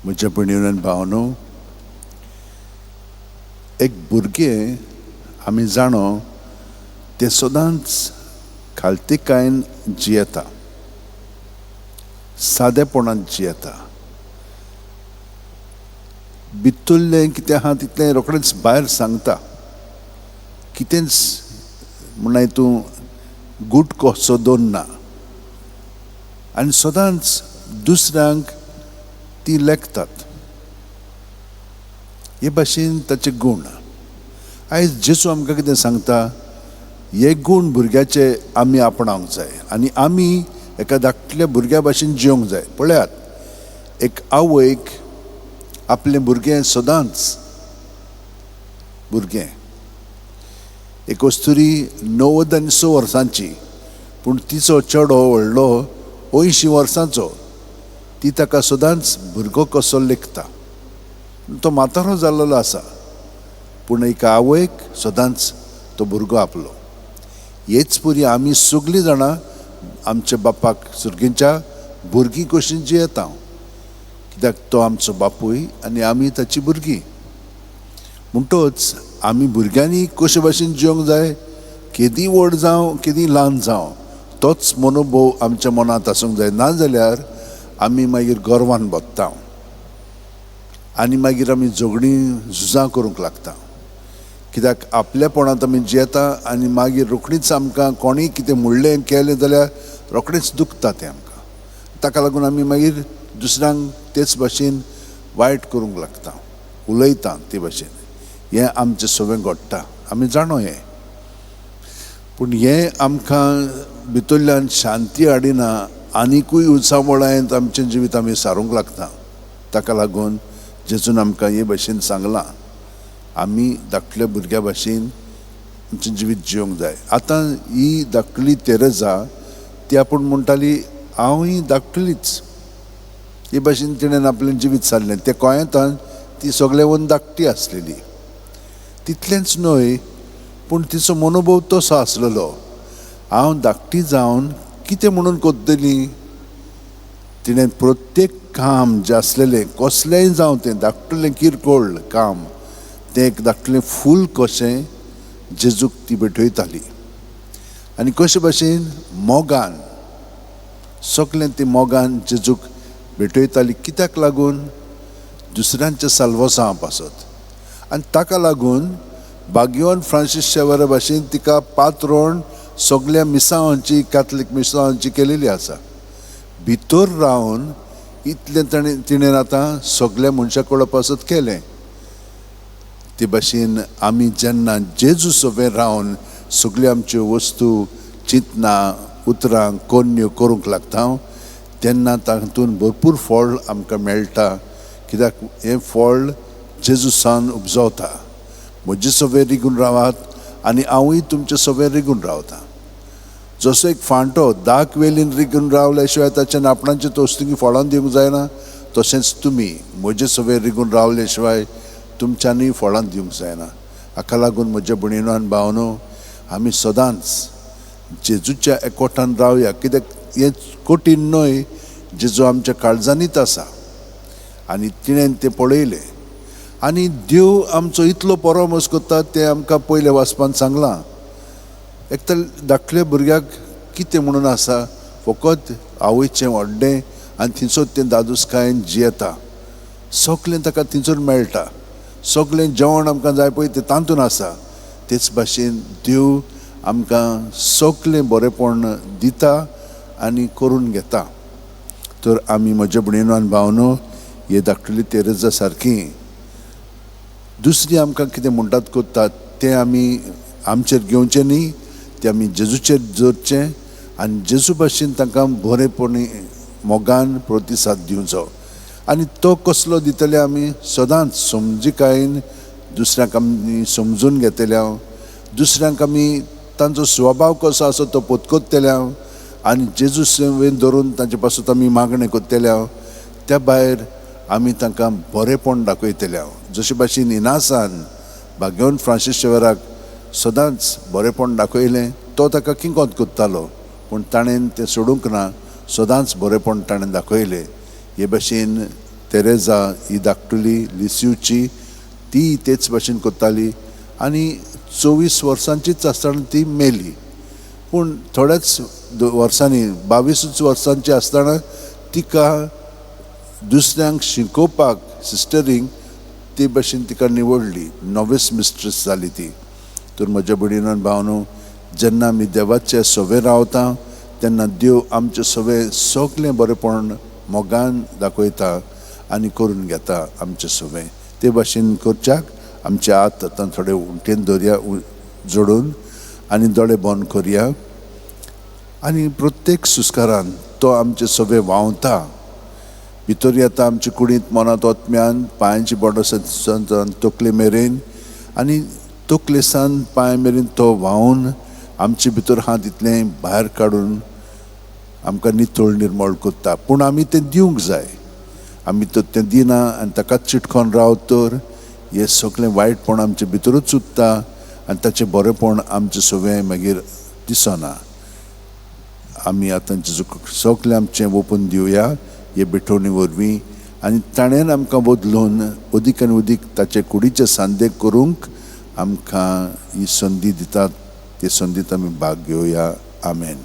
म्हज्या भयणीन भावनो, एक भुरगें आमी जाणो तें सदांच खालतीकायेन जियेता, सादेपणान जियेता. भितरलें कितें आहा तितलें रोखडेंच भायर सांगता. कितेंच म्हण तूं गूट कसो दवरना आनी सदांच दुसऱ्यांक ती लेखतात. हे भाशेन ताचे गूण. आयज जेजू आमकां कितें सांगता, हे गूण भुरग्याचे आमी आपणावंक जाय आनी आमी एका धाकट्या भुरग्या भाशेन जिवंक जाय. पळयात, एक आवयक आपलें भुरगें सदांच भुरगें, एक अस्तुरी 96 वर्सांची, पूण तिचो चेडो व्हडलो 80 वर्सांचो, ती ताका सदांच भुरगो कसो लेखता. तो म्हातारो जाल्लो आसा, पूण एका आवयक सदांच तो भुरगो आपलो. हेच पुरी आमी सगळीं जाणां आमच्या बापाक सुर्गींच्या भुरगीं कशीं जियेता, कित्याक तो आमचो बापूय आनी आमी ताची भुरगीं. म्हणटच आमी भुरग्यांनी कशे भाशेन जिवंक जाय, केदी व्हड जावं केदी ल्हान जावं, तोच मनोभोव आमच्या मनांत आसूंक जाय. नाजाल्यार आमी मागीर गर्वान बदता आनी मागीर आमी झगडीं झुजां करूंक लागता, कित्याक आपल्यापणांत आमी जियेता आनी मागीर रोखडीच आमकां कोणीय कितें म्हणलें केलें जाल्यार रोखडेंच दुखता तें आमकां. ताका लागून आमी मागीर दुसऱ्यांक तेच भाशेन वायट करूंक लागता, उलयता ते भाशेन. हें आमचें सगळें घडटा, आमी जाणो हें. पूण हें आमकां भितरल्यान शांती हाडिना, आनिकूय उचांबळायेंत आमचें जिवीत आमी सारूंक लागता. ताका लागून जेजून आमकां हे भाशेन सांगलां, आमी धाकल्या भुरग्या भाशेन आमचें जिवीत जिवंक जाय. आतां ही धाकटली तेरेजा ती आपूण म्हणटाली हांवूय धाकटलीच, हे भाशेन तिणें आपलें जिवीत सारलें. त्या गोंयांतान ती सगळें वन धाकटी आसलेली. तितलेंच न्हय, पूण तिचो मनोभोव तसो आसलेलो, हांव धाकटी जावन कितें म्हणून करतली. तिणें प्रत्येक काम जें आसलेलें कसलेंय जावं तें धाकटलें किरकोळ काम, तें एक धाकटलें फूल कशें जेजूक ती भेटयताली. आनी कशे भाशेन मोगान सगळें ती मोगान जेजूक भेटयताली. कित्याक लागून? दुसऱ्यांच्या साल्वसां पासत. आनी ताका लागून बागियोन फ्रांसीस शेवरा भाशेन तिका पात्रोण सगळ्या मिसावांची, कॅथलीक मिसावांची केलेली आसा. भितर रावन इतलें ताणें तिणें आतां सगळ्या मनशां कडेन पासत केलें. ते भाशेन आमी जेन्ना जेजू सवें रावन सगळ्यो आमच्यो वस्तू, चिंतनां, उतरां, कोन्न्यो करूंक लागता, तेन्ना तातूंत भरपूर फळ आमकां मेळटा. कित्याक हें फळ जेजूसान उपजवता. म्हजे सवें रिगून रावात आनी हांवूय तुमचे सवें रिगून रावता. जसो एक फांटो दाक वेलीन रिगून रावल्या शिवाय ताच्यान आपणाचे तोस्तुकी फळां दिवंक जायना, तशेंच तुमी म्हजे सवें रिगून रावले शिवाय तुमच्यांनी फळां दिवंक जायना. हाका लागून म्हज्या भयणीनो आनी भावनो, आमी सदांच जेजूच्या एकवटान रावया. कित्याक हें कठीण न्हय, जेजू आमच्या काळजांनीच आसा आनी तिणें तें पळयलें. आनी देव आमचो इतलो परामर्श करता तें आमकां पयल्या वाचपान सांगलां. एक तर धाकल्या भुरग्याक कितें म्हणून आसा, फकत आवयचें व्हडलें आनी थंयसर तें दादूसकायेन जियेता. सगळें ताका थंयसर मेळटा, सगळें जेवण आमकां जाय पळय तें तातूंत आसा. तेच भाशेन देव आमकां सगळें बरेंपण दिता आनी करून घेता. तर आमी म्हज्या भयणीनो आनी भावनो, हे धाकटुली तेरेजा सारकी दुसरी आमकां कितें म्हणटात करतात तें आमी आमचेर घेवचें न्ही, तें आमी जेजूचेर दवरचें आनी जेजू भाशेन तांकां बरेपणी मोगान प्रतिसाद दिवचो. आनी तो कसलो दितले, आमी सदांच समजिकायेन दुसऱ्यांक आमी समजून घेतले, दुसऱ्यांक आमी तांचो स्वभाव कसो आसा तो पत्करतले आनी जेजू सेवेन धरून तांचे पासून आमी मागणें करतले. त्या भायर आमी तांकां बरेंपण दाखयतले. जशे भाशेन इनासान बागेवन फ्रांसीस शेवराक सदांच बरेंपण दाखयलें, तो ताका किंकोत करतालो, पूण ताणें तें सोडूंक ना, सदांच बरेंपण ताणें दाखयलें. हे भाशेन तेरेजा ही धाकटुली लिसिवची, तीय तेच भाशेन करताली आनी 24 वर्सांचीच आसतना ती मेली. पूण थोड्याच वर्सांनी, 22 वर्सांची आसतना तिका दुसऱ्यांक शिकोवपाक सिस्टरींक ते भाशेन तिका निवडली, नॉवीस मिस्ट्रीस जाली ती. तर म्हज्या भयणीन भावनो, जेन्ना आमी देवाचे सवे रावता तेन्ना देव आमचे सवे सगळें बरेपण मोगान दाखयता आनी करून घेता आमचे सवे. ते भाशेन करच्याक आमचे हात आतां थोडे उंटेन दवरया जोडून आनी दोळे बंद करया आनी प्रत्येक सुस्कारान तो आमचे सवे व्हांवता, भितर येता आमचे कुडींत, मनांत, ओतम्यान, पांयांची बोटां तकले मेरेन आनी तकले सान पांय मेरेन तो व्हांवन आमचे भितर हात तितलें भायर काडून आमकां नितळ निर्मळ करता. पूण आमी तें दिवंक जाय. आमी तर तें दिना आनी ताकाच चिटकोन रावत तर हें सगळें वायटपण आमचे भितरूच उरता आनी ताचें बरेंपण आमचें सगळें मागीर दिसना. आमी आतां सगळें आमचें ओपून दिवया हे भेटवणी वरवीं आनी ताणें आमकां बदलून अदीक आनी अदीक ताचे कुडीचे सांदे करूंक आमकां ही संदी दितात. ते संदीत आमी भाग घेवया. आमेन.